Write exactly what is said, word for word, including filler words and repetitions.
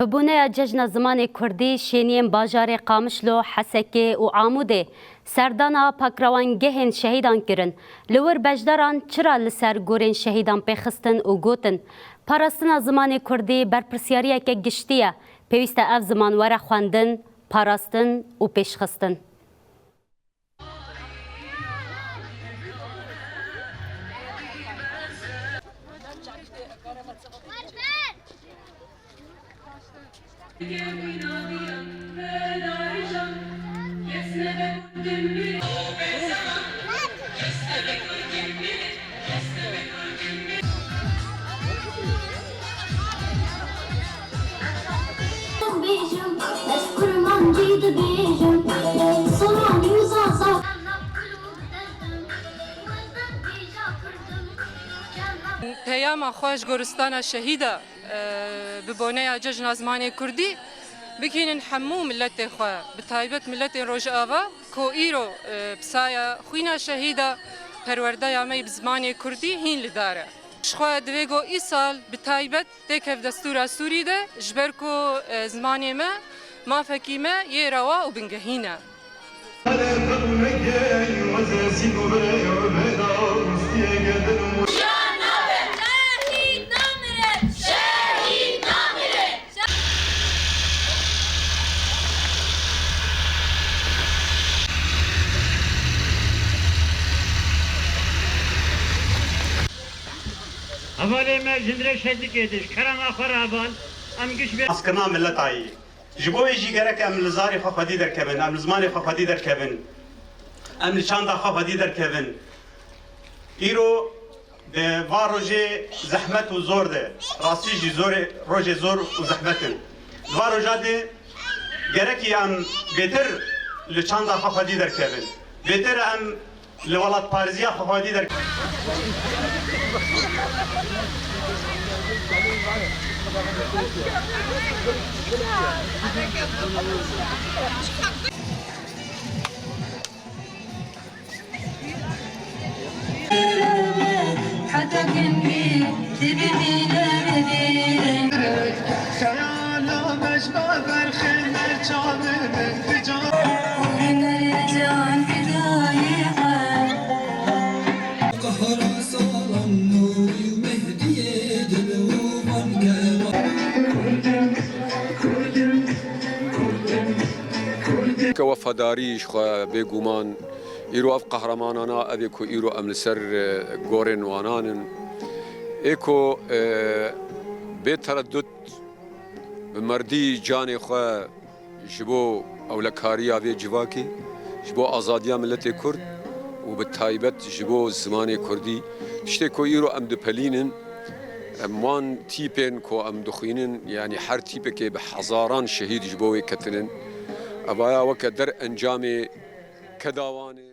Bi boneya Cejna Zimanê Kurdî, şêniyên bajarê Qamişlo, Hesekê û Amûdê serdana pakrawangehên şehîdan kirin. Li wir beşdaran çira li ser gorên şehîdan pê xistin û gotin, parastina zimanê kurdî berpirsiyariyeke giştî ye, pêwîst e ev ziman were xwendin, parastin û pêşxistin. Bêjim, ez kurmancî dibêjim, soranî û zaza. Peyama xwe ji goristana şehîda, e, bi boneya Cejna Zimanê Kurdî bikînin hemû miletê xwe, bi taybet miletên Rojava ku îro, e, pisaya xwîna şehîda perwerdeya me yê bi zimanê kurdî hîn li dar e. Ji xwe divê ku îsal bi taybet têkeve destûra Sûrî de, ji ber ku, e, zimanê me mafekî me yê rewa û bingehîn e. Hevalê me ji hundirê şehîdikê de ji kerema xwe re heval, em giş bê. Naskirina miletayî. Ji bo wê jî gerek em li zarê xwe xwedî derkevin, em li zimanê xwe xwedî derkevin, em li çanda xwe xwedî derkevin. Îro di va rojê zehmet û zor de, rastî jî zorê, rojê zor û zehmet in. Di va roja de gerekî em bêtir li çanda xwe xwedî derkevin. Bêtir em li welatparêziya xwe xwedî derkevin. Ke wefadarî ji xwe bêguman, îro ev qehremanana, ev ê ku îro em li ser, e, gorên wanan in, ê ku, e, bê tereddut bi merdî canê xwe ji bo ewlekariya vê civakê, ji bo azadiya miletê Kurd û bi taybet ji bo zimanê Kurdî, tiştê ku îro em dipelînin, em wan tîpên ku em dixwînin, yanî her tîpekê bi hezaran şehîd ji bo wê ketinin. Evaya weke der encamê keda wan e.